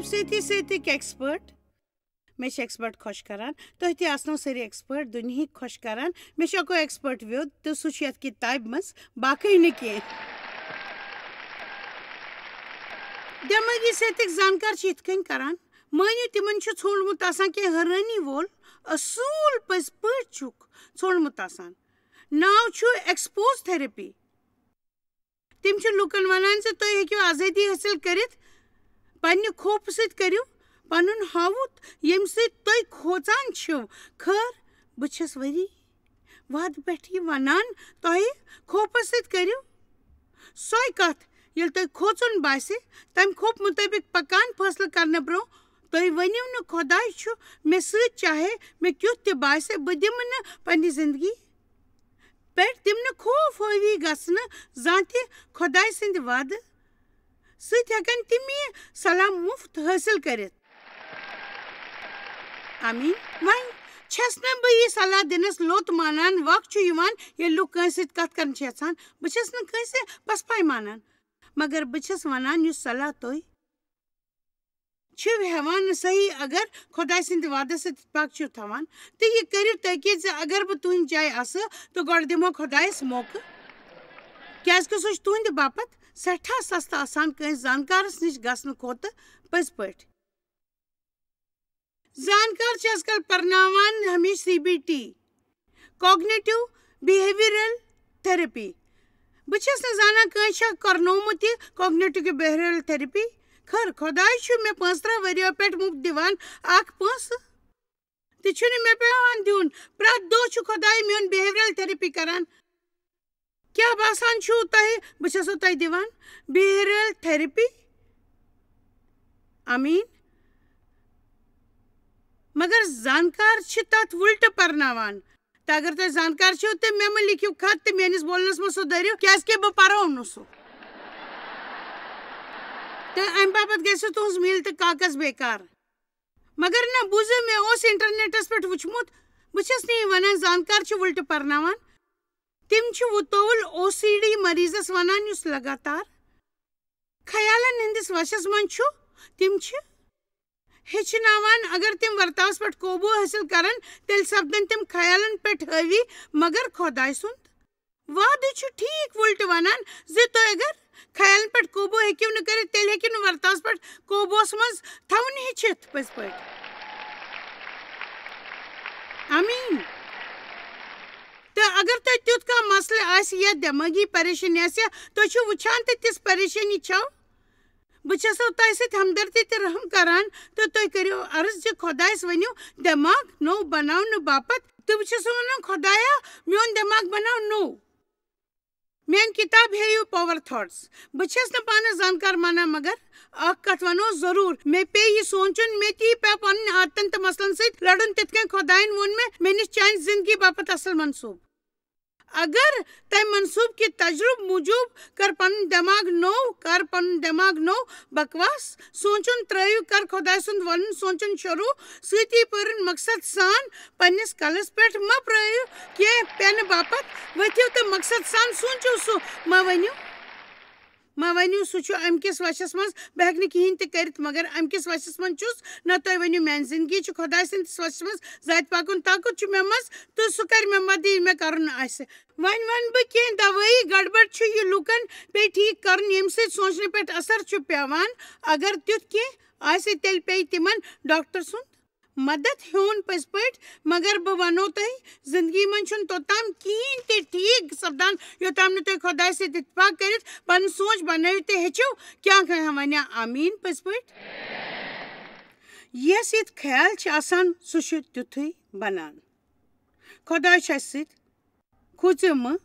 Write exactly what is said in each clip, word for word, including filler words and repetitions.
سۭتی سۭتۍ تہِ ایکسپٲرٹ۔ مےٚ چھِ ایکسپٲرٹ خۄش کران۔ تُہۍ تہِ آسنو سٲری ایکسپٲرٹ دُنیہٕکۍ خۄش کران۔ مےٚ چھُ اکو ایکسپٲرٹ ویوٚد تہٕ سُہ چھُ یَتھ کِتابہِ منٛز، باقٕے نہٕ کینٛہہ۔ دٮ۪مٲغی صحتٕکۍ زانکار چھِ یِتھ کٔنۍ کران، مٲنِو، تِمن چھُ ژھونٛڈمُت آسان کینٛہہ حٲرٲنی وول اصوٗل پٔزۍ پٲٹھۍ چھُکھ ژھونٛڈمُت آسان۔ ناو چھُ ایکسپوز تھراپی۔ تِم چھِ لوٗکن وَنان زِ تُہۍ ہیٚکِو آزٲدی حٲصِل کٔرِتھ پننہِ خوفہٕ سۭتۍ۔ کٔرِو پنُن ہاوُتھ، ییٚمہِ سۭتۍ تُہۍ کھوژان چھِو۔ خٲر، بہٕ چھَس ؤری وادٕ پٮ۪ٹھ یہِ وَنان تۄہہِ، خوفہٕ سۭتۍ کٔرِو سۄے کَتھ، ییٚلہِ تۄہہِ کھوژُن باسہِ۔ تَمہِ خوفہٕ مُطٲبِق پَکان فٲصلہٕ کرنہٕ برٛونٛہہ تُہۍ ؤنِو نہٕ، "خۄداے چھُ مےٚ سۭتۍ، چاہے مےٚ کیُتھ تہِ باسہِ، بہٕ دِمہٕ نہٕ پننہِ زندگی پٮ۪ٹھ دِمہٕ نہٕ خوف حٲوی گژھنہٕ زانٛہہ تہِ خۄداے سٕنٛدِ وعدٕ سۭتۍ ہٮ۪کن تِم یہِ صلاح مُفت حٲصِل کٔرِتھ۔" آمیٖن۔ وۄنۍ چھَس نہٕ بہٕ یہِ صلاح دِنَس لوٚت مانان۔ وق چھُ یِوان، ییٚلہِ لُکھ کٲنٛسہِ سۭتۍ کَتھ کَرٕنۍ چھِ یَژھان، بہٕ چھَس نہٕ کٲنٛسہِ پَسپاے مانان، مگر بہٕ چھَس وَنان، یُس صلاح تُہۍ چھِو ہٮ۪وان نہٕ صحیح، اگر خۄداے سٕنٛدِ وعدس سۭتۍ اتفاق چھِو تھاوان، تہٕ یہِ کٔرِو تٲکید زِ اگر بہٕ تُہٕنٛدِ جایہِ آسہٕ، تہٕ گۄڈٕ دِمو خۄدایس موقعہٕ، کیازِ کہِ سُہ چھُ تُہٕنٛدِ باپتھ سٮ۪ٹھاہ سستہٕ آسان کٲنٛسہِ زانکارس نِش گژھنہٕ کھۄتہٕ۔ پٔزۍ پٲٹھۍ۔ زانکار چھِ آز کل پرناوان ہمیشہِ C B T, cognitive behavioural therapy. بہٕ چھَس نہٕ زانان کٲنٛسہِ چھا کرنومُت یہِ کوگنیٹو بِہیویرل تھراپی۔ خٲر، خۄداے چھُ مےٚ پانٛژترٕٛہ ؤرِیو پٮ۪ٹھ مُفت دِوان اکھ پونٛسہٕ، تہِ چھُنہٕ مےٚ پٮ۪وان دیُن۔ پرٛٮ۪تھ دۄہ چھُ خۄداے میون بِہیویرل تھراپی کران۔ کیٛاہ باسان چھُو تۄہہِ؟ بہٕ چھَسو تۄہہِ دِوان بِہیویرل تھراپی۔ آمیٖن۔ مگر زانکار چھِ تَتھ وُلٹہٕ پرناوان۔ تہٕ اگر تۄہہِ زانکار چھِو، تہٕ مےٚ مہٕ لیکھِو خط تہٕ میٲنِس بولنس منٛز سُدٲرِو، کیازِ کہِ بہٕ پرو نہٕ سُہ۔ تہٕ امہِ باپتھ گژھِ تُہنٛز میٖل تہٕ کاغذ بیکار۔ مگر نہ، بوٗزِو، مےٚ اوس انٹرنیٹس پٮ۪ٹھ وُچھمُت، بہٕ چھَس نہٕ یہِ ونان زانکار چھِ وُلٹہٕ پرناوان۔ تِم چھِ وُتول او سی ڈی مریضس ونان، یُس لگاتار خیالن ہٕنٛدِس وشس منٛز چھُ۔ تِم چھِ ہیٚچھناوان، اگر تِم ورتاوس پٮ۪ٹھ قوبوٗ حٲصِل کرن، تیٚلہِ سپدن تِم خیالن پٮ۪ٹھ حٲوی۔ مگر خۄداے سُنٛد وعدٕ چھُ ٹھیٖک وُلٹہٕ ونان زِ تُہۍ اگر خیالن پٮ۪ٹھ قوبوٗ ہیٚکِو نہٕ کٔرِتھ، تیٚلہِ ہیٚکِو نہٕ ورتاوس پٮ۪ٹھ قوبوٗہس منٛز تھاوُن ہیٚچھِتھ پٔزۍ پٲٹھۍ۔ آمیٖن۔ تہٕ اگر تۄہہِ تیُتھ کانٛہہ مسلہٕ آسہِ یا دٮ۪مٲغی پریشٲنی آسہِ، یا تُہۍ چھِو وٕچھان تہٕ تِژھ پریشٲنی چھَو، بہٕ چھَسو تۄہہِ سۭتۍ ہمدردی تہٕ رحم کران، تہٕ تُہۍ کٔرِو عرض زِ خۄدایَس ؤنِو دٮ۪ماغ نوٚو بناونہٕ باپتھ۔ تہٕ بہٕ چھَسو وَنان، "خۄدایا، میون دٮ۪ماغ بناو نوٚو۔" میٲنۍ کِتاب ہیٚیِو پاور تھاٹس۔ بہٕ چھَس نہٕ پانَس زانکار مانان، مگر اکھ کتھ وَنو ضروٗر، مےٚ پیٚیہِ یہِ سونٛچُن، مےٚ تہِ پیٚو پنٕنۍ عادتن تہٕ مسلن سۭتۍ لڑُن، تِتھ کٔنۍ خۄدایَن ووٚن مےٚ، مےٚ نِش چانہِ زندگی باپتھ اصل منصوٗبہٕ۔ اگر تَمہِ منصوٗبہٕ کہِ تجرُبہٕ موٗجوٗب کر پنُن دٮ۪ماغ نوٚو، کر پنُن دٮ۪ماغ نوٚو، بکواس سونٛچُن ترٲیِو، کر خۄداے سُنٛد وَنُن سونٛچُن شروٗع، سۭتی پٔرِن مقصد سان پننِس کلس پٮ۪ٹھ مہ پرٲیِو کینٛہہ پٮ۪نہٕ باپتھ، ؤتھِو تہٕ مقصد سان سونٛچِو سُہ، مہ ؤنِو، مہ ؤنِو، "سُہ چھُ اَمہِ کِس وَشَس منٛز، بہٕ ہٮ۪کہٕ نہٕ کِہیٖنۍ تہِ کٔرِتھ"، مگر اَمہِ کِس وَشَس منٛز چھُس نہ تُہۍ ؤنِو، "میٛانہِ زِندگی چھُ خۄداے سٕنٛدِس وَشَس منٛز، زاتہِ پاکُن طاقت چھُ مےٚ منٛز، تہٕ سُہ کَرِ مےٚ مدد، یہِ مےٚ کَرُن آسہِ۔" وۄنۍ وَنہٕ بہٕ کینٛہہ دوٲیی گڑبڑ چھُ یہِ لوٗکَن پیٚیہِ ٹھیٖک کَرُن، ییٚمہِ سۭتۍ سونٛچنہٕ پٮ۪ٹھ اثر چھُ پٮ۪وان۔ اگر تیُتھ کینٛہہ آسہِ، تیٚلہِ پیٚیہِ تِمَن ڈاکٹر سُنٛد مدد ہیوٚن پٔزۍ پٲٹھۍ۔ مگر بہٕ وَنو تۄہہِ، زِندگی منٛز چھُنہٕ توٚتام کِہیٖنۍ تہِ ٹھیٖک سَپدان، یوٚتام نہٕ تُہۍ خۄدایَس سۭتۍ اتفاق کٔرِتھ پَنُن سونٛچ بَنٲوِو تہٕ ہیٚچھِو کیٛاہ کیٛاہ وَنہِ آمیٖن پٔزۍ پٲٹھۍ۔ یَس ییٚتہِ خیال چھِ آسان، سُہ چھُ تیُتھُے بَنان۔ خۄداے چھُ اَسہِ سۭتۍ، کھوٗژِو مہٕ،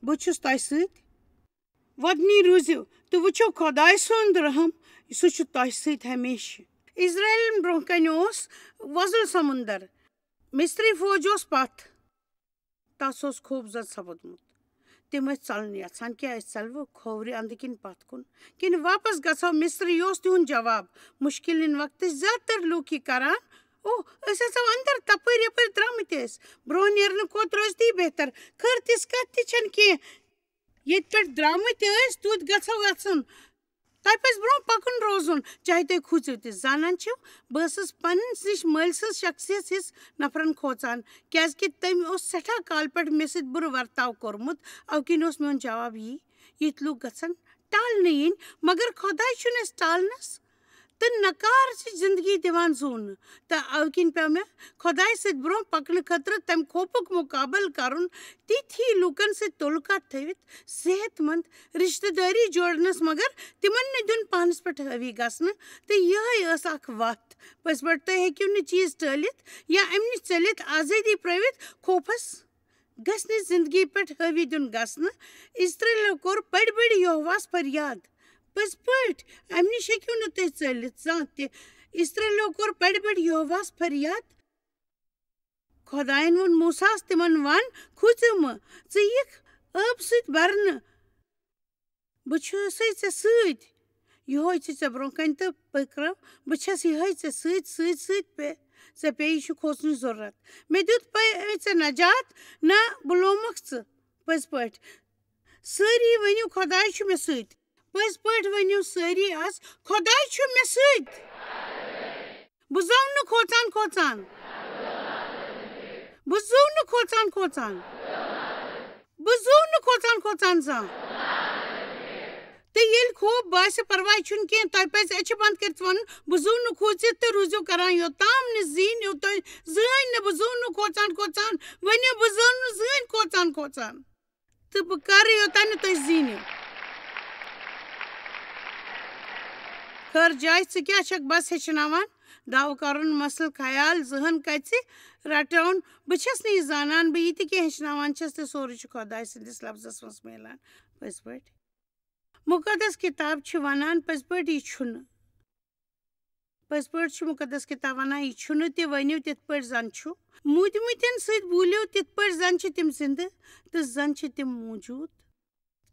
بہٕ چھُس تۄہہِ سۭتۍ۔ وۄدنی روٗزِو تہٕ وٕچھِو خۄداے سُنٛد رحم، سُہ چھُ تۄہہِ سۭتۍ ہمیشہِ۔ اِسرائیلن برٛونٛہہ کنہِ اوس وۄزُل سمندر۔ مصری فوج اوس پتھ۔ تس اوس خوف زد سپُدمُت۔ تِم ٲسۍ ژلُن یژھان، کیٛاہ أسۍ ژلوٕ کھوورِ اندٕ کِنۍ پتھ کُن؟ کِنہٕ واپس گژھو مصر؟ یہِ اوس تِہُنٛد جواب۔ مُشکِلن وقتہٕ چھِ زیادٕ تر لوٗکھ یہِ کران۔ او، أسۍ ٲسۍ اندر تپٲرۍ یپٲرۍ درٛامٕتۍ ٲسۍ۔ برٛونٛہہ نیرنہٕ کھۄتہٕ روزِ تی بہتر۔ خٲر، تِژھ کتھ تہِ چھنہٕ کینٛہہ۔ ییٚتہِ پٮ۪ٹھ درٛامٕتۍ ٲسۍ، توٚت گژھو گژھُن۔ تۄہہِ پَزِ برونٛہہ پَکُن روزُن، چاہے تُہۍ کھوٗژِو تہِ۔ زانان چھِو، بہٕ ٲسٕس پننِس نِش مٲلۍ سٕنٛز شخصیت ہِس نفرن کھوژان، کیازِ کہِ تٔمۍ اوس سٮ۪ٹھاہ کالہٕ پٮ۪ٹھ مےٚ سۭتۍ بُرٕ ورتاو کوٚرمُت۔ اَوٕ کِنۍ اوس میون جواب یی، یِتھۍ لوٗکھ گژھن ٹالنہٕ یِنۍ، مگر خۄداے چھُنہٕ اَسہِ ٹالنَس تہٕ نکار چھِ زندگی دِوان زونہٕ۔ تہٕ اَوٕ کِنۍ پیوٚو مےٚ خۄداے سۭتۍ برونٛہہ پَکنہٕ خٲطرٕ تَمہِ خوفُک مُقابلہٕ کَرُن، تِتھی لوٗکَن سۭتۍ تعلقات تھٲوِتھ، صحت مند رشتہٕ دٲری جوڑنَس، مگر تِمَن نہٕ دیُن پانَس پٮ۪ٹھ حٲوی گژھنہٕ۔ تہٕ یِہوٚے ٲس اَکھ وَتھ۔ پٔزۍ پٲٹھۍ، تُہۍ ہیٚکِو نہٕ چیٖز ٹٲلِتھ یا اَمہِ نِش ژٔلِتھ، آزٲدی پرٛٲوِتھ خوفَس گژھِ نہٕ زندگی پٮ۪ٹھ حٲوی دیُن گژھنہٕ۔ اِسرٲیلو کوٚر بٔڑۍ بٔڑۍ یہوہَس فریاد۔ پٔزۍ پٲٹھۍ، اَمہِ نِش ہیٚکِو نہٕ تُہۍ ژٔلِتھ زانٛہہ تہِ۔ اِسرٲیلو کوٚر بٔڑۍ بٔڑۍ یہوہَس فریاد۔ خۄدایَن ووٚن موسیٰ ہَس، تِمَن وَن، کھوٗژِو مہٕ، ژٕ یِکھ ٲبہٕ سۭتۍ بَرنہٕ۔ بہٕ چھُسَے ژےٚ سۭتۍ، یِہوٚے چھُ ژےٚ برٛونٛہہ کَنہِ تہٕ پٔکرَو، بہٕ چھَس یِہوٚے ژےٚ سۭتۍ، سۭتۍ، سۭتۍ پے-، ژےٚ پیٚیہِ چھُ کھوژنٕچ ضروٗرت۔ مےٚ دیُت پے-، ژےٚ نجات، نہ بہٕ لومَکھ ژٕ۔ پٔزۍ پٲٹھۍ، سٲری ؤنِو، خۄداے چھُ مےٚ سۭتۍ۔ پٔزۍ پٲٹھۍ ؤنِو سٲری آز، خۄداے چھُ مےٚ سۭتۍ۔ بہٕ زوٚو نہٕ کھوژان کھوژان۔ بہٕ زوٚو نہٕ کھوژان کھوژان۔ بہٕ زوٚو نہٕ کھوژان کھوژان زانٛہہ۔ تہٕ ییٚلہِ خوف باسہِ، پرواے چھُنہٕ کینٛہہ، تۄہہِ پَزِ أچھِ بنٛد کٔرِتھ وَنُن، بہٕ زوٚو نہٕ کھوٗژِتھ، تہٕ روٗزِو کران یوٚتام نہٕ زیٖنِو تُہۍ زٕہٕنۍ نہٕ، بہٕ زوٚو نہٕ کھوژان کھوژان، ؤنِو، بہٕ زوٚو نہٕ زٕہٕنۍ کھوژان کھوژان۔ تہٕ بہٕ کَرٕ یوٚتام نہٕ تُہۍ زیٖنِو۔ خٲر جاے، ژٕ کیٛاہ چھَکھ بَس ہیٚچھناوان؟ دَو کَرُن، مسلہٕ خیال، زٕہَن کَژِ رَٹَون۔ بہٕ چھَس نہٕ یہِ زانان، بہٕ یہِ تہِ کینٛہہ ہیٚچھناوان چھَس، تہٕ سورُے چھُ خۄداے سٕنٛدِس لفظَس منٛز میلان۔ پٔزۍ پٲٹھۍ۔ مُقدس کِتاب چھِ وَنان، پٔزۍ پٲٹھۍ یہِ چھُنہٕ۔ پٔزۍ پٲٹھۍ چھُ مُقدس کِتاب وَنان، یہِ چھُنہٕ تہِ، ؤنِو تِتھ پٲٹھۍ زَن چھُ۔ موٗدمٕتٮ۪ن سۭتۍ بوٗلِو تِتھ پٲٹھۍ زَن چھِ تِم زِندٕ، تہٕ زَن چھِ تِم موٗجوٗد۔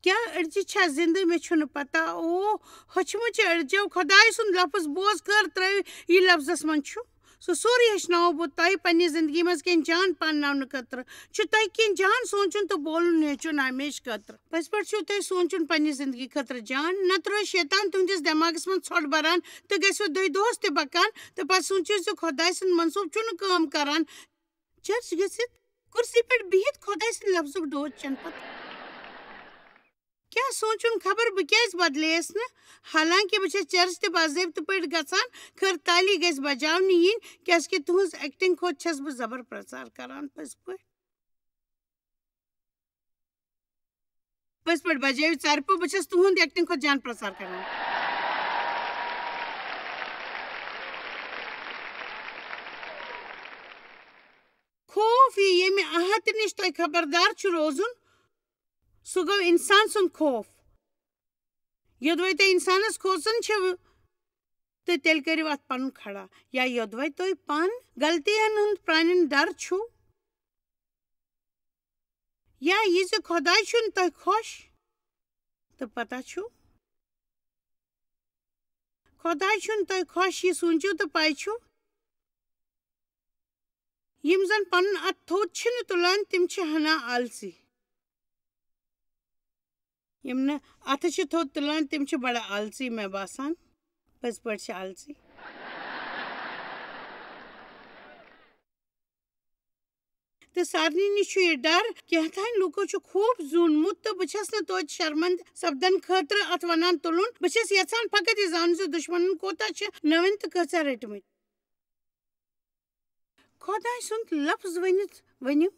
کیٛاہ أڈجہِ چھا زِندٕ؟ مےٚ چھُنہٕ پَتہ۔ او، ہۄچھمٕژ چھِ أڈجو۔ خۄداے سُنٛد لفظ بوز، کر ترٛٲوِو یہِ لفظَس منٛز چھُ۔ سُہ سورُے ہیٚچھناوو بہٕ تۄہہِ پننہِ زندگی منٛز کینٛہہ جان پانناونہٕ خٲطرٕ۔ چھُ تۄہہِ کینٛہہ جان سونٛچُن تہٕ بولُن ہیٚچھُن ہمیشہٕ خٲطرٕ۔ پٔزۍ پٲٹھۍ چھُو تۄہہِ سونٛچُن پننہِ زندگی خٲطرٕ جان، نتہٕ روزِ شیطان تُہنٛدِس دٮ۪ماغس منٛز ژھۄٹھ بران تہٕ گژھِوٕ دۄہہِ دۄہس تہِ بکان، تہٕ پتہٕ سونٛچِو زِ خۄداے سُنٛد منصوٗبہٕ چھُنہٕ کٲم کران۔ چرچ گٔژھِتھ کُرسی پٮ۪ٹھ بِہِتھ خۄداے سٕنٛدِ لفظُک ڈوز چٮ۪نہٕ پتہٕ۔ کیٛاہ سونٛچُن، خبر بہٕ کیٛازِ بدلییَس نہٕ؟ حالانکہِ بہٕ چھَس چرچ تہِ باضٲبطہٕ پٲٹھۍ گژھان، خٲر تالی گژھِ بجاونہٕ یِنۍ، کیٛازِکہِ تُہٕنٛز ایکٹنگ کھۄتہٕ چھَس بہٕ زبر پرچار کران۔ پٔزۍ پٲٹھۍ، پٔزۍ پٲٹھۍ بجٲیِو ژَرِ پوٚو، بہٕ چھَس تُہُنٛد ایکٹنگ کھۄتہٕ جان پرچار کران۔ خوف یہِ ییٚمہِ احتہٕ نِش تۄہہِ خبردار چھُ روزُن، سُہ گوٚو اِنسان سُنٛد خوف۔ یوٚدوَے تۄہہِ اِنسانَس کھوژان چھِو، تہٕ تیٚلہِ کٔرِو اَتھ پَنُن کھڑا۔ یا یوٚدوَے تۄہہِ پانہٕ غلطیَن ہُنٛد پرٛانٮ۪ن ڈَر چھُو، یا یہِ زِ خۄداے چھُنہٕ تۄہہِ خۄش، تہٕ پَتہ چھُو، خۄداے چھُنہٕ تۄہہِ خۄش، یہِ سوٗنٛچِو تہٕ پَے چھُو، یِم زَن پَنُن اَتھٕ تھوٚد چھِنہٕ تُلان، تِم چھِ ہنا آلسی۔ یِم نہٕ اَتھٕ چھِ تھوٚد تُلان، تِم چھِ بَڑٕ آلسی، مےٚ باسان۔ پٔزۍ پٲٹھۍ چھِ آلسی۔ تہٕ سارنٕے نِش چھُ یہِ ڈَر، کینٛہہ تام لوٗکو چھُ خوف زیوٗنمُت، تہٕ بہٕ چھَس نہٕ توتہِ شرمندٕ سپدن خٲطرٕ اَتھ وَنان تُلُن۔ بہٕ چھَس یَژھان فقط یہِ زانُن زِ دُشمنن کوتاہ چھِ نٔوٕنۍ تہٕ کۭژاہ رٔٹمٕتۍ۔ خۄداے سُنٛد لفظ ؤنِتھ ؤنِو۔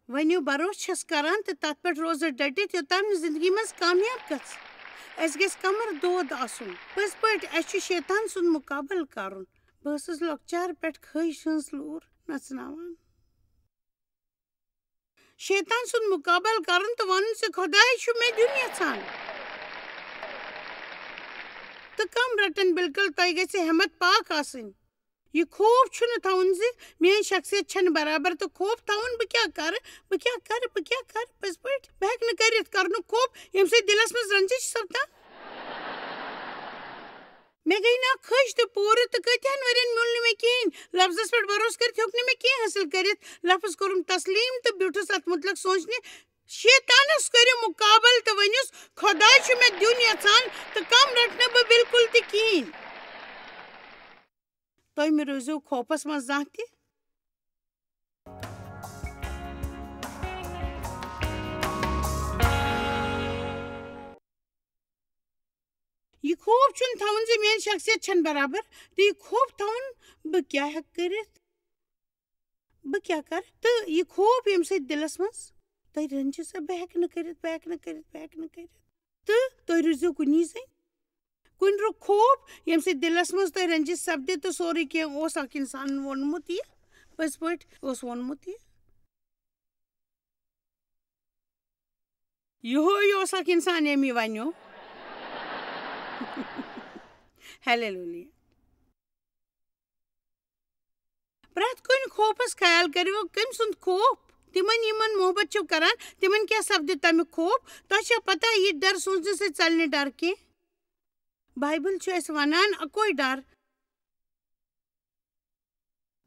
ؤنِو، بھروسہٕ چھَس کران تہٕ تَتھ پٮ۪ٹھ روزٕ ڈٔٹِتھ، یوٚتام نہٕ زِندگی منٛز کامیاب گژھِ۔ اَسہِ گژھِ کمر دود آسُن۔ پٔزۍ پٲٹھۍ، اَسہِ چھُ شیطان سُنٛد مُقابلہٕ کرُن۔ بہٕ ٲسٕس لۄکچارٕ پٮ۪ٹھ خٲہِش ہٕنٛز لوٗر نژناوان۔ شیطان سُنٛد مُقابلہٕ کرُن تہٕ وَنُن زِ خۄداے چھُ مےٚ دیُن یَژھان۔ تہٕ کم رٹن، بالکل تۄہہِ گژھِ ہمت پاک آسٕنۍ۔ یہِ خوف چھُنہٕ تھاوُن زِ میٲنۍ شخصیت چھَنہٕ برابر، تہٕ خوف تھاوُن بہٕ کیٛاہ کرٕ، بہٕ کیٛاہ کرٕ، بہٕ کیٛاہ کرٕ، پٔزۍ پٲٹھۍ بہٕ ہیٚکہٕ نہٕ کٔرِتھ، کرنُک خوف، ییٚمہِ سۭتۍ دِلس منٛز رنجش چھِ سپدان۔ مےٚ گٔے نا خٔج تہٕ پوٗرٕ، تہٕ کۭتِہَن ؤرین میوٗل نہٕ مےٚ کِہیٖنۍ۔ لفظس پٮ۪ٹھ بھروسہٕ کٔرِتھ ہیوٚک نہٕ مےٚ کینٛہہ حٲصِل کٔرِتھ۔ لفظ کوٚرُم تسلیٖم تہٕ بیوٗٹھُس اتھ مُتعلق سونٛچنہِ۔ شیطانس کٔرِو مُقابلہٕ تہٕ ؤنِوس، "خۄداے چھُ مےٚ دیُن یژھان تہٕ کم رٹہٕ نہٕ بہٕ بالکل تہِ کِہیٖنۍ۔" تُہۍ مہٕ روٗزِو خوفس منٛز زانٛہہ تہِ۔ یہِ خوف چھُنہٕ تھاوُن زِ میٲنۍ شخصیت چھَنہٕ برابر، تہٕ یہِ خوف تھاوُن، "بہٕ کیٛاہ ہٮ۪کہٕ کٔرِتھ؟ بہٕ کیٛاہ کَرٕ؟" تہٕ یہِ خوف ییٚمہِ سۭتۍ دِلَس منٛز تۄہہِ رٔنجِس، "بہٕ ہٮ۪کہٕ نہٕ کٔرِتھ، بہٕ ہٮ۪کہٕ نہٕ کٔرِتھ، بہٕ ہٮ۪کہٕ نہٕ کٔرِتھ۔" تہٕ تُہۍ روٗزِو کُنی زٔنۍ۔ کُنہِ رُک خوف، ییٚمہِ سۭتۍ دِلَس منٛز تۄہہِ رٔنجِس سپدِ تہٕ سورُے کینٛہہ اوس اکھ اِنسانَن ووٚنمُت یہِ، پٔزۍ پٲٹھۍ اوس ووٚنمُت یہِ۔ یِہوے اوس اکھ اِنسان، ییٚمۍ یہِ ونیو۔ ہیلیلویا۔ پرٛٮ۪تھ کُنہِ خوفس خیال کٔرِو، کٔمۍ سُنٛد خوف؟ تِمن یِمن محبت چھِو کران، تِمن کیٛاہ سپدِ تمیُک خوف؟ تۄہہِ چھا پتہ، یہِ ڈر سوٗنٛچنہٕ سۭتۍ ژلہِ نہٕ ڈر کینٛہہ؟ بایبل چھُ اَسہِ ونان، اکوے ڈر،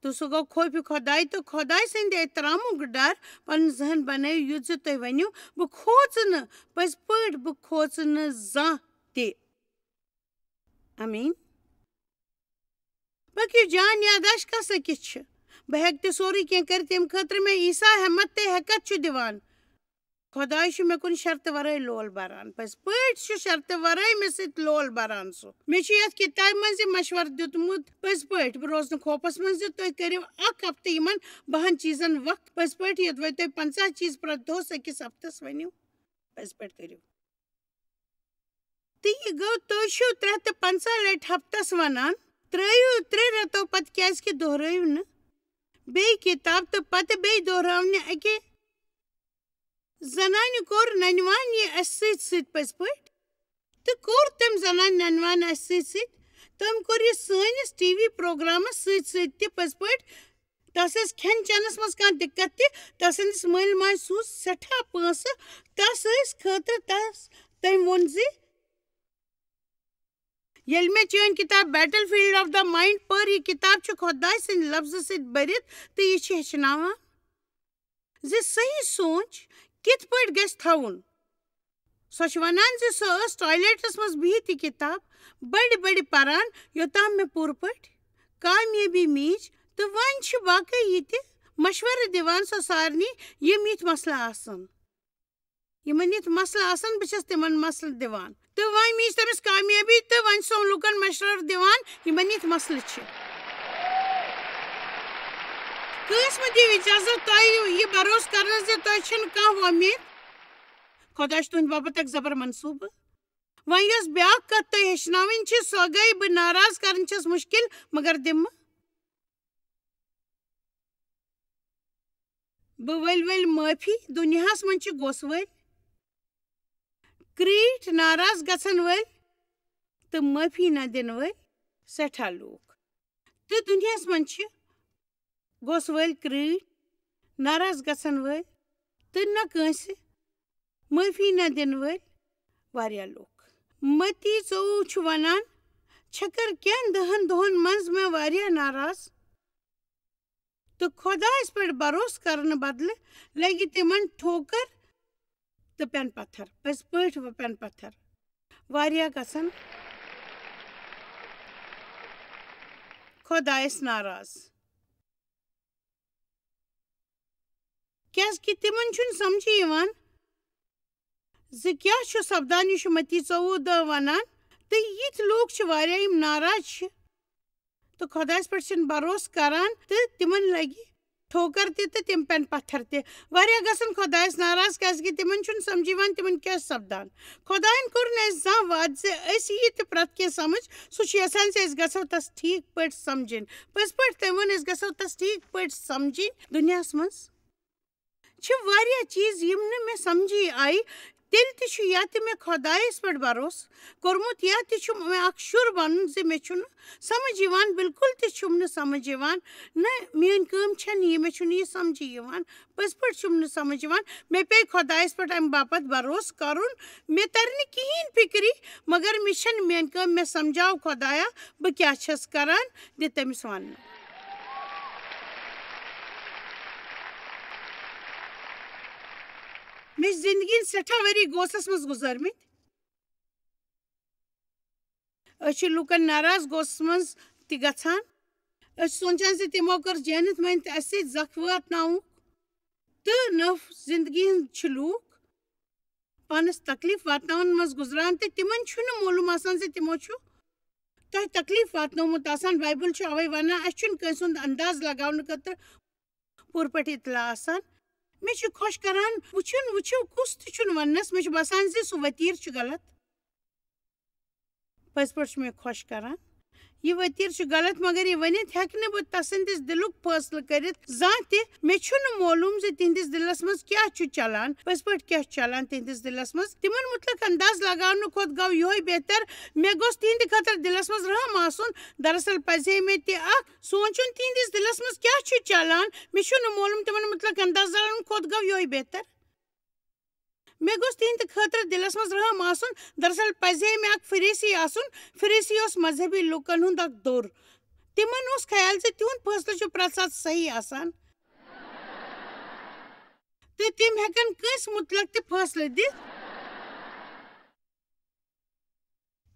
تہٕ سُہ گوٚو خوفِ خۄداے تہٕ خۄداے سٕنٛدِ احترامُک ڈر۔ پنُن ذہن بنٲیِو یُتھ زِ تُہۍ ؤنِو، "بہٕ کھوژٕ نہٕ، پٔزۍ پٲٹھۍ بہٕ کھوژٕ نہٕ زانٛہہ تہِ۔" آمین۔ پٔکِو، جان یاداشت کس أکِس چھِ؟ بہٕ ہٮ۪کہٕ تہِ سورُے کینٛہہ کٔرِتھ، ییٚمہِ خٲطرٕ مےٚ عیسیٰ ہٮ۪مت تہٕ ہٮ۪کتھ چھُ دِوان۔ خۄداے چھُ مےٚ کُن شرطہٕ ورٲے لول بران۔ پٔزۍ پٲٹھۍ چھُ شرطہٕ ورٲے مےٚ سۭتۍ لول بران سُہ۔ مےٚ چھُ یَتھ کِتابہِ منٛز یہِ مشورٕ دیُتمُت، پٔزۍ پٲٹھۍ، بہٕ روزٕ نہٕ خوفس منٛز زِ تُہۍ کٔرِو اکھ ہفتہٕ یِمن بَہَن چیٖزن وقت۔ پٔزۍ پٲٹھۍ، یوٚدوَے تُہۍ پنٛژاہ چیٖز پرٛٮ۪تھ دۄہس أکِس ہفتس ؤنِو، پٔزۍ پٲٹھۍ کٔرِو۔ تہٕ یہِ گوٚو، تُہۍ چھِو ترٛےٚ ہَتھ تہٕ پنٛژاہ لٹہِ ہفتس ونان، ترٛٲیِو ترٛےٚ رٮ۪تو پتہٕ، کیٛازِ کہِ دۄہرٲیِو نہٕ بیٚیہِ کِتاب تہٕ پتہٕ بیٚیہِ دۄہراونہِ اَکہِ زنانہِ کوٚر ننوان یہِ اَسہِ سۭتۍ سۭتۍ پٔزۍ پٲٹھۍ، تہٕ کوٚر تٔمۍ زنانہِ ننوان اَسہِ سۭتۍ سۭتۍ۔ تٔمۍ کوٚر یہِ سٲنِس ٹی وی پروگرامس سۭتۍ سۭتۍ تہِ پٔزۍ پٲٹھۍ۔ تس ٲسۍ کھٮ۪ن چٮ۪نس منٛز کانٛہہ دِقت تہِ۔ تسٕنٛدِس مٲلۍ ماجہِ سوٗز سٮ۪ٹھاہ پونٛسہٕ تس ٲسۍ خٲطرٕ۔ تس، تٔمۍ ووٚن زِ ییٚلہِ مےٚ چٲنۍ کِتاب Battlefield of the Mind پٔر، یہِ کِتاب چھِ خۄداے سٕنٛدِ لفظہٕ سۭتۍ بٔرِتھ تہٕ یہِ چھِ ہیٚچھناوان زِ صحیح سونٛچ کِتھ پٲٹھۍ گژھِ تھاوُن۔ سۄ چھِ وَنان زِ سۄ ٲس ٹوائلٹس منٛز بِہِتھ یہِ کِتاب بٔڑِ بٔڑِ پران، یوٚتام مےٚ پوٗرٕ پٲٹھۍ کامیٲبی میٖج۔ تہٕ وۄنۍ چھِ باقٕے یہِ تہِ مشورٕ دِوان سۄ سارنٕے، یِم یِتھۍ مسلہٕ آسَن۔ یِمن یِتھۍ مسلہٕ آسَن، بہٕ چھَس تِمن مسلہٕ دِوان۔ تہٕ وۄنۍ میٖج تٔمِس کامیٲبی تہٕ وۄنۍ چھُ سُہ لوٗکن مشورٕ دِوان، یِمن یِتھۍ مسلہٕ چھِ۔ کٲنٛسہِ مہٕ دِیِو اِجازت تۄہہِ یہِ بھروسہٕ کرنس زِ تۄہہِ چھَنہٕ کانٛہہ وۄمید۔ خۄداے چھُ تُہنٛدِ باپتھ اکھ زبر منصوٗبہٕ۔ وۄنۍ یۄس بیٛاکھ کتھ تۄہہِ ہیٚچھناوٕنۍ چھِ، سۄ گٔے، بہٕ ناراض کرٕنۍ چھَس مُشکِل، مگر دِمہٕ۔ بہٕ ؤلۍ ؤلۍ معٲفی۔ دُنیاہَس منٛز چھِ غۄصہٕ وٲلۍ، کرٛیٖٹھۍ، ناراض گژھن وٲلۍ تہٕ معٲفی نہ دِنہٕ وٲلۍ سٮ۪ٹھاہ لوٗکھ۔ تہٕ دُنیاہَس منٛز چھِ غۄصہٕ وٲلۍ، کرٛیٖٹھۍ، ناراض گژھن وٲلۍ تہٕ نہ کٲنٛسہِ معٲفی نہ دِنہٕ وٲلۍ واریاہ لوٗکھ۔ متی ژوٚوُہ چھُ وَنان، چھَکر کینٛہہ دَہَن دۄہَن منٛز مےٚ واریاہ ناراض۔ تہٕ خۄدایَس پٮ۪ٹھ بھروسہٕ کرنہٕ بدلہٕ لگہِ تِمن ٹھوکر تہٕ پٮ۪ن پتھر، پٔزۍ پٲٹھۍ وۄنۍ پٮ۪ن پتھر۔ واریاہ گژھن خۄدایَس ناراض، کیازِ کہِ تِمن چھُنہٕ سمجھے یِوان زِ کیٛاہ چھُ سپدان، یہِ چھُ متی ژوٚوُہ دَہ وَنان۔ تہٕ یِتھۍ لوٗکھ چھِ واریاہ یِم ناراض چھِ تہٕ خۄدایَس پٮ۪ٹھ چھِنہٕ بھروسہٕ کران تہٕ تِمن لگہِ ٹھوکر تہِ تہٕ تِم پٮ۪ن پتھر تہِ۔ واریاہ گژھن خۄدایَس ناراض، کیٛازِ کہِ تِمن چھُنہٕ سمجھ یِوان تِمن کیٛاہ چھُ سپدان۔ خۄدایَن کوٚر نہٕ اَسہِ زانٛہہ وعدٕ زِ أسۍ یہِ تہِ پرٛٮ۪تھ کینٛہہ سمجھ، سُہ چھُ یژھان زِ أسۍ گژھو تَس ٹھیٖک پٲٹھۍ سمجھِنۍ۔ پٔزۍ پٲٹھۍ تٔمۍ ووٚن، أسۍ گژھو تَس ٹھیٖک پٲٹھۍ سمجھِنۍ۔ دُنیاہَس منٛز چھِ واریاہ چیٖز یِم نہٕ مےٚ سمجھی آیہِ۔ تیٚلہِ تہِ چھُ یا تہِ مےٚ خۄدایَس پٮ۪ٹھ بھروسہٕ کوٚرمُت، یا تہِ چھُ مےٚ اکھ شُر بَنُن زِ مےٚ چھُنہٕ سمجھ یِوان، بالکل تہِ چھُم نہٕ سمجھ یِوان۔ نہ، میٲنۍ کٲم چھَنہٕ یہِ، مےٚ چھُنہٕ یہِ سمجھی یِوان، پٔزۍ پٲٹھۍ چھُم نہٕ سمجھ یِوان۔ مےٚ پیٚیہِ خۄدایَس پٮ۪ٹھ اَمہِ باپتھ بھروسہٕ کَرُن۔ مےٚ تَرِ نہٕ کِہیٖنۍ فِکرِ، مگر مےٚ چھَنہٕ میٲنۍ کٲم، مےٚ سمجھاو خۄدایا، بہٕ کیٛاہ چھَس کران، دِ تٔمِس وَننہٕ۔ مےٚ چھِ زندگی ہٕنٛدۍ سٮ۪ٹھاہ ؤری غوسس منٛز گُزٲرمٕتۍ۔ أسۍ چھِ لوٗکن ناراض غوسس منٛز تہِ گژھان۔ أسۍ چھِ سونٛچان زِ تِمو کٔر جٲنِتھ مٲنِتھ اَسہِ سۭتۍ زکھ واتناوُکھ۔ تہٕ نٔو زندگی ہٕنٛدۍ چھِ لوٗکھ پانس تکلیف واتناون منٛز گُزران، تہٕ تِمن چھُنہٕ معلوم آسان زِ تِمو چھُ تۄہہِ تکلیف واتنومُت آسان۔ بایبل چھُ اوے ونان، اسہِ چھُنہٕ کٲنٛسہِ ہُنٛد انداز لگاونہٕ خٲطرٕ پوٗرٕ پٲٹھۍ اطلاع آسان۔ مےٚ چھُ خۄش کران وٕچھُن، وٕچھِو کُس تہِ چھُنہٕ وننس، مےٚ چھُ باسان زِ سُہ وتیٖر چھُ غلط۔ پٔزۍ پٲٹھۍ چھُ مےٚ خۄش کران۔ یہِ وتیٖر چھُ غلط، مگر یہِ ؤنِتھ ہٮ۪کہٕ نہٕ بہٕ تسٕنٛدِس دِلُک فٲصلہٕ کٔرِتھ زانٛہہ تہِ۔ مےٚ چھُنہٕ معلوم زِ تِہنٛدِس دِلس منٛز کیٛاہ چھُ چلان، پٔزۍ پٲٹھۍ کیٛاہ چھُ چلان تِہنٛدِس دِلس منٛز۔ تِمن مُتعلق انداز لگاونہٕ کھۄتہٕ گوٚو یِہوٚے بہتر، مےٚ گوٚژھ تِہنٛدِ خٲطرٕ دِلس منٛز رحم آسُن۔ دراصل پزِ ہے مےٚ تہِ اکھ سونٛچُن، تِہنٛدِس دِلس منٛز کیٛاہ چھُ چلان۔ مےٚ چھُنہٕ معلوم، تِمن مُتعلق انداز لگاونہٕ کھۄتہٕ گوٚو یِہوٚے بہتر۔ مےٚ گوٚژھ تِہنٛدِ خٲطرٕ دِلس منٛز رحم آسُن۔ دراصل پزِ ہے مےٚ اکھ فریٖسی آسُن۔ فریٖسی اوس مذہبی لوٗکن ہُنٛد اکھ دوٚر۔ تِمن اوس خیال زِ تِہُنٛد فٲصلہٕ چھُ پرٛٮ۪تھ ساتہٕ صحیح آسان۔ تہٕ تِم ہٮ۪کن کٲنٛسہِ مُتعلق تہِ فٲصلہٕ دِتھ۔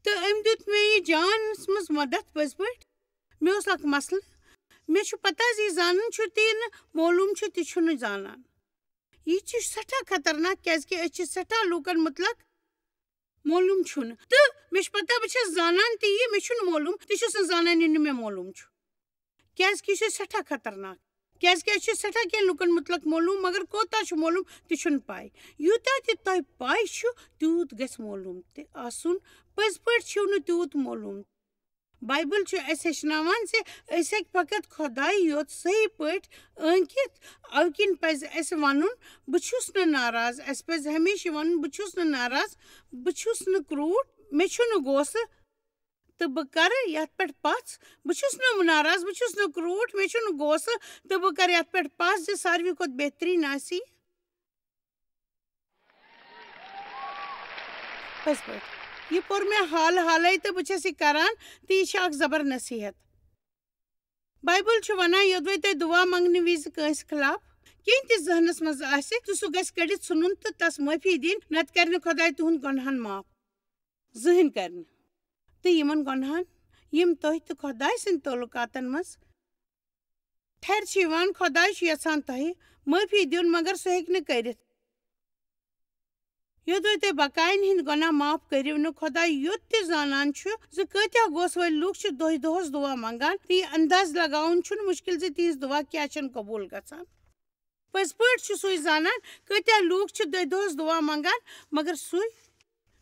تہٕ أمۍ دیُت مےٚ یہِ جانَس منٛز مدد پٔزۍ پٲٹھۍ۔ مےٚ اوس اکھ مسلہٕ۔ مےٚ چھُ پتہ زِ یہِ زانُن چھُ تہِ نہٕ، معلوم چھُ تہِ چھُنہٕ زانان۔ یہِ چھُ سٮ۪ٹھاہ خطرناک، کیٛازِ کہِ أسۍ چھِ سٮ۪ٹھاہ لوٗکن مُتعلق معلوم چھُنہٕ۔ تہٕ مےٚ چھُ پتہ بہٕ چھَس زانان تہِ یہِ، مےٚ چھُنہٕ معلوم، تہِ چھُس نہٕ زانان یہِ نہٕ مےٚ معلوم چھُ۔ کیٛازِ کہِ یہِ چھُ سٮ۪ٹھاہ خطرناک۔ کیٛازِ کہِ اَسہِ چھُ سٮ۪ٹھاہ کینٛہہ لوٗکن مُتعلق معلوم، مگر کوٗتاہ چھُ معلوم تہِ چھُنہٕ پَے۔ یوٗتاہ تہِ تۄہہِ پَے چھُ، تیوٗت گژھِ معلوم تہِ آسُن۔ پٔزۍ پٲٹھۍ چھُو نہٕ تیوٗت معلوم۔ بایبل چھُ اَسہِ ہیٚچھناوان زِ أسۍ ہیٚکہِ فقط خۄداے یوت صحیح پٲٹھۍ ٲنٛکِتھ۔ اَوٕ کِنۍ پَزِ اَسہِ وَنُن، "بہٕ چھُس نہٕ ناراض۔" اَسہِ پَزِ ہمیشہِ وَنُن، "بہٕ چھُس نہٕ ناراض، بہٕ چھُس نہٕ کرٛوٗٹھ، مےٚ چھُنہٕ غوسہٕ، تہٕ بہٕ کَرٕ یَتھ پٮ۪ٹھ پَژھ۔ بہٕ چھُس نہٕ ناراض، بہٕ چھُس نہٕ کرٛوٗٹھ، مےٚ چھُنہٕ غوسہٕ، تہٕ بہٕ کَرٕ یَتھ پٮ۪ٹھ پَژھ زِ ساروی کھۄتہٕ بہتریٖن آسہِ یہِ۔" پٔزۍ پٲٹھۍ۔ یہِ پوٚر مےٚ حال حالے تہٕ بہٕ چھَس یہِ کران، تہٕ یہِ چھِ اکھ زبر نصیحت۔ بایبل چھُ وَنان، یوٚدوَے تۄہہِ دُعا منٛگنہٕ وِزِ کٲنٛسہِ خلاف کینٛہہ تہِ ذہنَس منٛز آسہِ، تہٕ سُہ گژھِ کٔڑِتھ ژھُنُن تہٕ تَس معٲفی دِنۍ، نَتہٕ کَرِ نہٕ خۄداے تُہُنٛد گۄناہَن معاف۔ زٕہٕنۍ کَرِ نہٕ۔ تہٕ یِمَن گۄناہَن، یِم تۄہہِ تہٕ خۄداے سٕنٛدۍ تعلقاتَن منٛز ٹھرِ چھِ یِوان، خۄداے چھُ یَژھان تۄہہِ معٲفی دیُن، مگر سُہ ہیٚکہِ نہٕ کٔرِتھ۔ یوٚدوَے تُہۍ بقاین ہٕنٛدۍ گۄناہ معاف کٔرِو نہٕ، خۄداے یوٚت تہِ زانان چھُ زِ کۭتیٛاہ غوسہٕ وٲلۍ لوٗکھ چھِ دۄہہِ دۄہَس دُعا منٛگان، تہٕ یہِ انداز لگاوُن چھُنہٕ مُشکِل زِ تِہنٛز دُعا کیٛاہ چھَنہٕ قبوٗل گژھان۔ پٔزۍ پٲٹھۍ چھُ سُے زانان، کۭتیٛاہ لوٗکھ چھِ دۄہہِ دۄہَس دُعا منٛگان، مگر سُے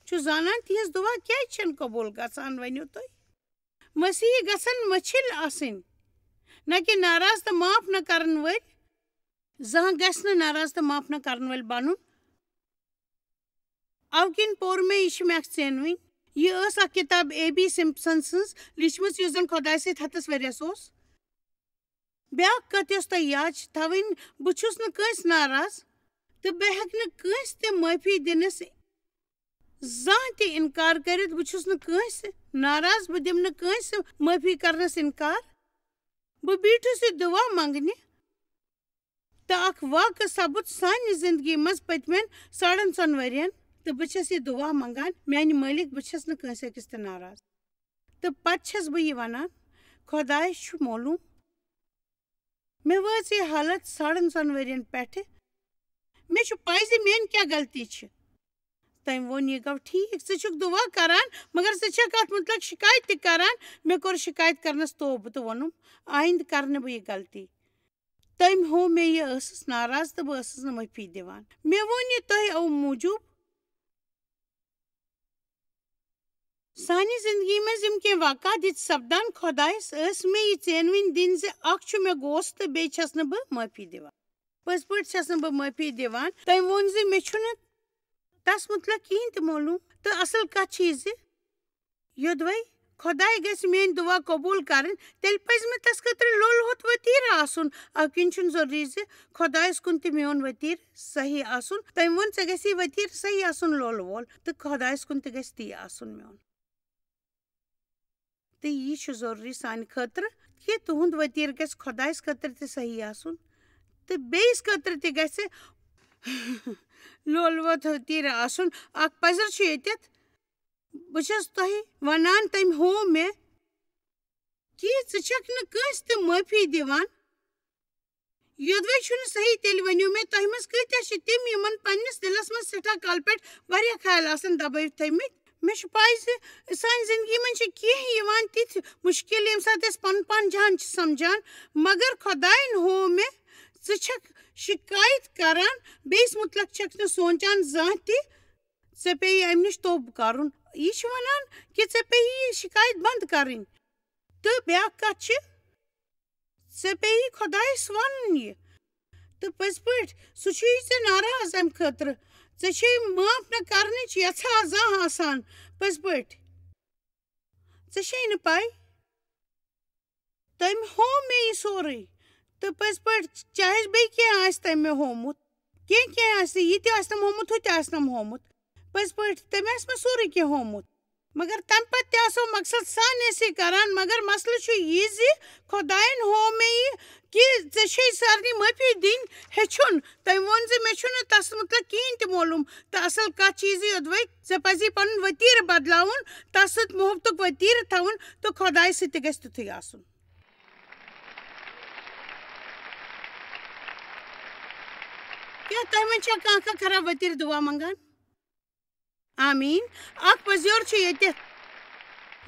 چھُ زانان، تِہنٛز دُعا کیٛازِ چھَنہٕ قبوٗل گژھان، ؤنِو تُہۍ۔ مسیحی گژھن مٔچھِل آسٕنۍ، نہ کہِ ناراض تہٕ معاف نہ کرن وٲلۍ۔ زانٛہہ گژھِ نہٕ ناراض تہٕ معاف نہ کرن وٲلۍ بنُن۔ اَوٕ کِنۍ پوٚر مےٚ، یہِ چھِ مےٚ اکھ ژینوٕنۍ۔ یہِ ٲس اکھ کِتاب اے بی سمپسن سٕنٛز لیٖچھمٕژ، یُس زن خۄداے سۭتۍ ہتس ؤرِیس اوس۔ بیٛاکھ کتھ یۄس تۄہہِ یاد چھِ تھاوٕنۍ، بہٕ چھُس نہٕ کٲنٛسہِ ناراض تہٕ بہٕ ہٮ۪کہٕ نہٕ کٲنٛسہِ تہِ معٲفی دِنس زانٛہہ تہِ اِنکار کٔرِتھ۔ بہٕ چھُس نہٕ کٲنٛسہِ ناراض، بہٕ دِمہٕ نہٕ کٲنٛسہِ معٲفی کرنس اِنکار۔ بہٕ بیٖٹھُس یہِ دُعا منٛگنہِ، تہٕ اکھ واقعہٕ سپُد سانہِ زندگی منٛز پٔتمٮ۪ن ساڑن ژۄن ؤرین، تہٕ بہٕ چھَس یہِ دُعا منٛگان، میانہِ مٲلِک، بہٕ چھَس نہٕ کٲنٛسہِ أکِس تہِ ناراض۔ تہٕ پتہٕ چھَس بہٕ یہِ وَنان، خۄدایَس چھُ معلوٗم، مےٚ وٲژ یہِ حالت ساڑن ژۄن ؤرین پٮ۪ٹھٕ۔ مےٚ چھُ پَے زِ میٲنۍ کیٛاہ غلطی چھِ۔ تٔمۍ ووٚن، "یہِ گوٚو ٹھیٖک، ژٕ چھُکھ دُعا کران، مگر ژٕ چھَکھ اَتھ مُتعلق شِکایت تہِ کران۔ مےٚ کوٚر شِکایت کرنَس توبہٕ تہٕ ووٚنُم، آیندٕ کرٕ نہٕ بہٕ یہِ غلطی۔" تٔمۍ ہو مےٚ یہِ ٲسٕس ناراض تہٕ بہٕ ٲسٕس نہٕ معٲفی دِوان۔ مےٚ ووٚن یہِ تۄہہِ اَوٕ موٗجوٗب، سانہِ زندگی منٛز یِم کینٛہہ واقعات ییٚتہِ سپدان، خۄدایَس ٲس مےٚ یہِ ژینوٕنۍ دِنۍ زِ اکھ چھُ مےٚ غوسہٕ تہٕ بیٚیہِ چھَس نہٕ بہٕ معٲفی دِوان۔ پٔزۍ پٲٹھۍ چھَس نہٕ بہٕ معٲفی دِوان۔ تٔمۍ ووٚن زِ مےٚ چھُنہٕ تَس مُتعلق کِہیٖنۍ تہِ معلوٗم۔ تہٕ اَصٕل کَتھ چھِ یہِ زِ یوٚدوَے خۄداے گژھِ میٛٲنۍ دُعا قبوٗل کَرٕنۍ، تیٚلہِ پَزِ مےٚ تَس خٲطرٕ لوٚل ہوٚت ؤتیٖر آسُن۔ اَمہِ کِنۍ چھُنہٕ ضروٗری زِ خۄدایَس کُن تہِ میون ؤتیٖر صحیح آسُن۔ تٔمۍ ووٚن، "ژےٚ گژھی ؤتیٖر صحیح آسُن لوٚل وول، تہٕ خۄدایَس کُن تہِ گژھِ تی آسُن میون۔" تہٕ یہِ چھُ ضروٗری سانہِ خٲطرٕ کہِ تُہُنٛد ؤتیٖر گژھِ خۄدایَس خٲطرٕ تہِ صحیح آسُن تہٕ بیٚیِس خٲطرٕ تہِ گژھِ لول ووت وتیرٕ آسُن۔ اکھ پزر چھُ ییٚتٮ۪تھ۔ بہٕ چھَس تۄہہِ وَنان، تٔمۍ ہوو مےٚ کہِ ژٕ چھَکھ نہٕ کٲنٛسہِ تہِ معٲفی دِوان۔ یوٚدوَے چھُنہٕ صحیح، تیٚلہِ ؤنِو مےٚ، تۄہہِ منٛز کۭتیٛاہ چھِ تِم، یِمَن پنٛنِس دِلَس منٛز سٮ۪ٹھاہ کالہٕ پٮ۪ٹھ واریاہ خیال آسَن دَبٲوِتھ تھٲومٕتۍ؟ مےٚ چھُ پَے زِ سانہِ زِندگی منٛز چھِ کینٛہہ یِوان تِتھۍ مُشکِل، ییٚمہِ ساتہٕ أسۍ پَنُن پان جان چھِ سَمجھان، مگر خۄدایَن ہوو مےٚ، ژٕ چھَکھ شِکایت کَران، بیٚیِس مُتلق چھَکھ نہٕ سونٛچان زانٛہہ تہِ۔ ژےٚ پیٚیہِ اَمہِ نِش توبہٕ کَرُن۔ یہِ چھُ وَنان کہِ ژےٚ پیٚیہِ یہِ شِکایت بنٛد کَرٕنۍ۔ تہٕ بیٛاکھ کَتھ چھِ، ژےٚ پیٚیہِ خۄدایَس وَنُن یہِ۔ تہٕ پٔزۍ پٲٹھۍ، سُہ چھُے ژےٚ ناراض اَمہِ خٲطرٕ۔ ژےٚ چھے معاف نہٕ کَرنٕچ یَژھا زانٛہہ آسان۔ پٔزۍ پٲٹھۍ۔ ژےٚ چھے نہٕ پَے؟ تٔمۍ ہوو مےٚ یہِ سورُے۔ تہٕ پٔزۍ پٲٹھۍ، چاہے بیٚیہِ کینٛہہ آسہِ تٔمۍ مےٚ ہوومُت، کینٛہہ کینٛہہ آسہِ، یہِ تہِ آسہِ نہٕ ہوومُت، ہُہ تہِ آسہِ نہٕ ہوومُت۔ پٔزۍ پٲٹھۍ، تٔمۍ آسہِ مےٚ سورُے کینٛہہ ہوومُت۔ مگر تَمہِ پَتہٕ تہِ آسو مقصد سان أسۍ یہِ کران، مگر مسلہٕ چھُ یہِ زِ خۄدایَن ہوو مےٚ یہِ کہِ ژےٚ چھے سارنٕے معٲفی دِنۍ ہیٚچھُن۔ تٔمۍ ووٚن زِ مےٚ چھُنہٕ تَس مُتعلِق کِہیٖنۍ تہِ معلوٗم، تہٕ اَصٕل کَتھ چھِ یہِ زِ یوٚدوَے ژےٚ پَزی پَنُن ؤتیٖرٕ بدلاوُن، تَس سۭتۍ محبتُک ؤتیٖرٕ تھاوُن، تہٕ خۄدایَس سۭتۍ تہِ گژھِ تیُتھُے آسُن۔ کیٛاہ تۄہہِ منٛز چھا کانٛہہ کانٛہہ خراب ؤتیٖرٕ دُعا منٛگان؟ آمیٖن۔ اکھ پٔزیور چھُ ییٚتٮ۪تھ۔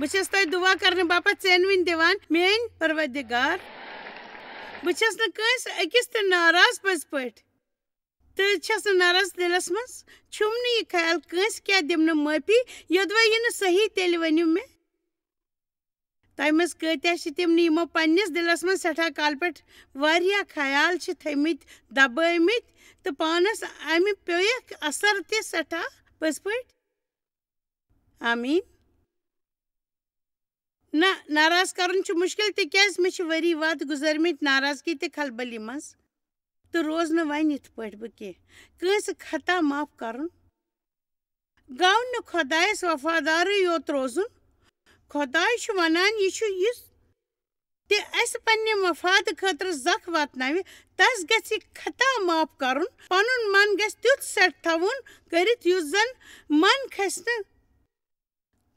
بہٕ چھَس تۄہہِ دُعا کرنہٕ باپتھ ژینوٕنۍ دِوان، میٲنۍ پروردگار۔ بہٕ چھَس نہٕ کٲنٛسہِ أکِس تہِ ناراض پٔزۍ پٲٹھۍ۔ تہٕ چھَس نہٕ ناراض دِلس منٛز۔ چھُم نہٕ یہِ خیال کٲنٛسہِ کیٛاہ دِمہٕ نہٕ معٲفی، یوٚدوَے یہِ نہٕ صحیح، تیٚلہِ ؤنِو مےٚ۔ تۄہہِ منٛز کۭتیٛاہ چھِ تِم نہٕ یِمو پننِس دِلس منٛز سٮ۪ٹھاہ کالہٕ پٮ۪ٹھ واریاہ خیال چھِ تھٲومٕتۍ، دبٲومٕتۍ، تہٕ پانس امہِ پیٚیُک اثر تہِ سٮ۪ٹھاہ؟ پٔزۍ پٲٹھۍ؟ آمیٖن۔ نہ، ناراض کرُن چھُ مُشکِل، تِکیازِ مےٚ چھِ ؤری واد گُزٲرمٕتۍ ناراضگی تہٕ کھلبلی منٛز، تہٕ روز نہٕ وۄنۍ یِتھ پٲٹھۍ بہٕ کینٛہہ۔ کٲنٛسہِ خطا معاف کرُن گوٚو نہٕ خۄدایس وفادارٕے یوت روزُن۔ خۄداے چھُ ونان، یہِ چھُ یُس تہِ اسہِ پننہِ مفادٕ خٲطرٕ زکھ واتناوِ، تس گژھِ خطا معاف کرُن۔ پنُن من گژھِ تیُتھ سیٹ تھاوُن کٔرِتھ، یُس زن من کھسہِ نہٕ،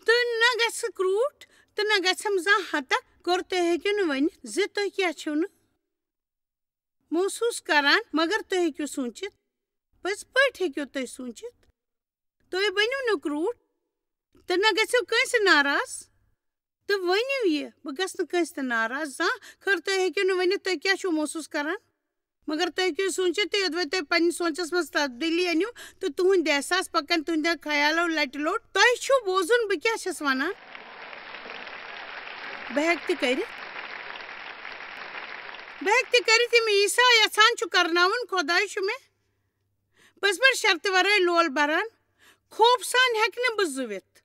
تہٕ نہ گژھِ کرٛوٗٹھ، تہٕ نہ گژھٮ۪م زانٛہہ ہتک۔ گوٚو تُہۍ ہیٚکِو نہٕ ؤنِتھ زِ تُہۍ کیٛاہ چھِو نہٕ محسوٗس کران، مگر تُہۍ ہیٚکِو سوٗنٛچِتھ۔ پٔزۍ پٲٹھۍ ہیٚکِو تُہۍ سوٗنٛچِتھ۔ تُہۍ بٔنِو نہٕ کرٛوٗٹھ، تہٕ نہ گژھِو کٲنٛسہِ ناراض۔ تہٕ ؤنِو یہِ، بہٕ گژھٕ نہٕ کٲنٛسہِ تہِ ناراض زانٛہہ۔ خٲر، تُہۍ ہیٚکِو نہٕ ؤنِتھ تُہۍ کیٛاہ چھِو محسوٗس کران، مگر تُہۍ ہیٚکِو سوٗنٛچِتھ، تہٕ یوٚدوَے تۄہہِ پننِس سونٛچس منٛز تبدیٖلی أنِو تہٕ تُہنٛدۍ احساس پکن تُہنٛدٮ۪ن خیالو لٹہِ لوٚٹ، تۄہہِ چھُو بوزُن بہٕ کیٛاہ چھَس ونان۔ بہٕ ہیٚکہٕ تہِ کٔرِتھ۔ بہٕ ہیٚکہٕ تہِ کٔرِتھ، یہِ مےٚ عیسیٰ یژھان چھُ کرناوُن، خۄداے چھُ مےٚ پٔزۍ پٲٹھۍ شرطہِ ورٲے لول بران۔ خوف سان ہیٚکہٕ نہٕ بہٕ زُوِتھ۔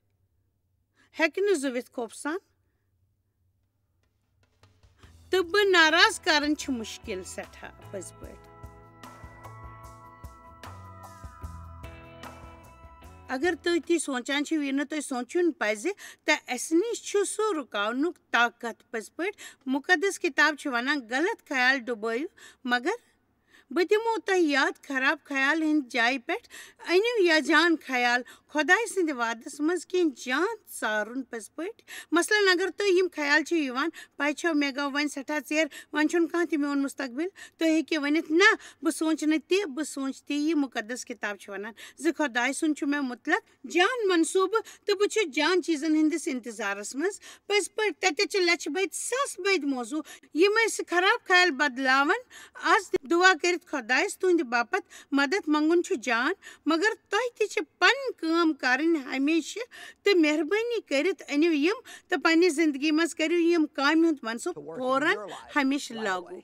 ہیٚکہٕ نہٕ زُوِتھ خوف سان۔ تہٕ بہٕ ناراض کرٕنۍ چھِ مُشکِل سٮ۪ٹھاہ، پٔزۍ پٲٹھۍ۔ اگر تُہۍ تہِ سونٛچان چھِو، یہِ نہٕ تۄہہِ سونٛچُن پزِ، تہٕ اسہِ نِش چھُ سُہ رُکاونُک طاقت۔ پٔزۍ پٲٹھۍ، مُقدس کِتاب چھِ ونان، غلط خیال ڈُبٲیِو، مگر بہٕ دِمو تۄہہِ یاد خراب خیال ہٕنٛدِ جایہِ پٮ۪ٹھ أنِو یہِ جان خیال۔ خۄداے سٕنٛدِ وعدس منٛز کینٛہہ جان ژارُن پٔزۍ پٲٹھۍ۔ مثلاً، اگر تۄہہِ یِم خیال چھِ یِوان، پَے چھو، مےٚ گوٚو وۄنۍ سٮ۪ٹھاہ ژیر، وۄنۍ چھُنہٕ کانٛہہ تہِ میون مُستقبِل، تُہۍ ہیٚکِو ؤنِتھ، نہ، بہٕ سونٛچہٕ نہٕ تہِ، بہٕ سونٛچہٕ تی۔ یہِ مُقدس کِتاب چھِ وَنان زِ خۄداے سُنٛد چھُ مےٚ مُتلق جان منصوٗبہٕ، تہٕ بہٕ چھُس جان چیٖزن ہٕنٛدِس اِنتظارس منٛز۔ پٔزۍ پٲٹھۍ، تَتٮ۪تھ چھِ لَچھِ بٔدۍ، ساس بٔدۍ موضوع، یِم أسۍ خراب خیال بدلاون۔ از دُعا کٔرِتھ خۄدایس تُہنٛدِ باپتھ مدد منٛگُن چھُ جان، مگر تۄہہِ تہِ چھِ پنٕنۍ کٲم کرٕنۍ ہمیشہٕ، تہٕ مہربٲنی کٔرِتھ أنِو یِم تہٕ پننہِ زندگی منٛز کٔرِو یِم کامہِ ہُنٛد منصوٗبہٕ فوراً ہمیشہٕ لاگوٗ۔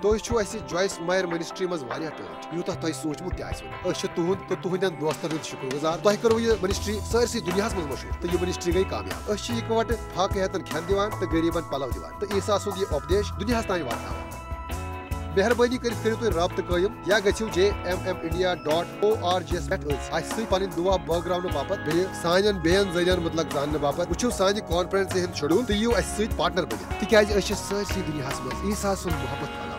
تُہۍ چھِو اَسہِ جویِس مایر منسٹری منٛز واریاہ ٹٲٹھۍ، یوٗتاہ تۄہہِ سوٗنٛچمُت تہِ آسِوٕ نہٕ۔ أسۍ چھِ تُہُنٛد تہٕ تُہٕنٛدٮ۪ن دوستن ہُنٛد شُکر گُزار۔ تۄہہِ کٔروٕ یہِ منسٹری سٲرسٕے دُنیاہَس منٛز مشہوٗر، تہٕ یہِ منسٹری گٔے کامیاب۔ أسۍ چھِ یِکوَٹہٕ فاقہٕ ہیتن کھٮ۪ن دِوان تہٕ غریٖبن پلو دِوان، تہٕ عیسیٰ سُنٛد یہِ اُپدیش دُنیاہَس تام واتناوان۔ مہربٲنی کٔرِتھ کٔرِو تُہۍ رابطہٕ قٲیِم یا گٔژھِو J M M India dot org یَس پٮ۪ٹھ أسۍ اَسہِ سۭتۍ پنٕنۍ دُعا بٲگراونہٕ باپتھ، بیٚیہِ سانٮ۪ن بیٚین ذٔریعن مُتعلق زاننہٕ باپتھ۔ وٕچھِو سانہِ کانفرنسہِ ہُنٛد شیڈول تہٕ یِیِو اَسہِ سۭتۍ پارٹنر بٔنِتھ، تِکیازِ أسۍ چھِ سٲرسٕے دُنیاہَس منٛز عیسیٰ سُنٛد محبت پھٔہلاوان۔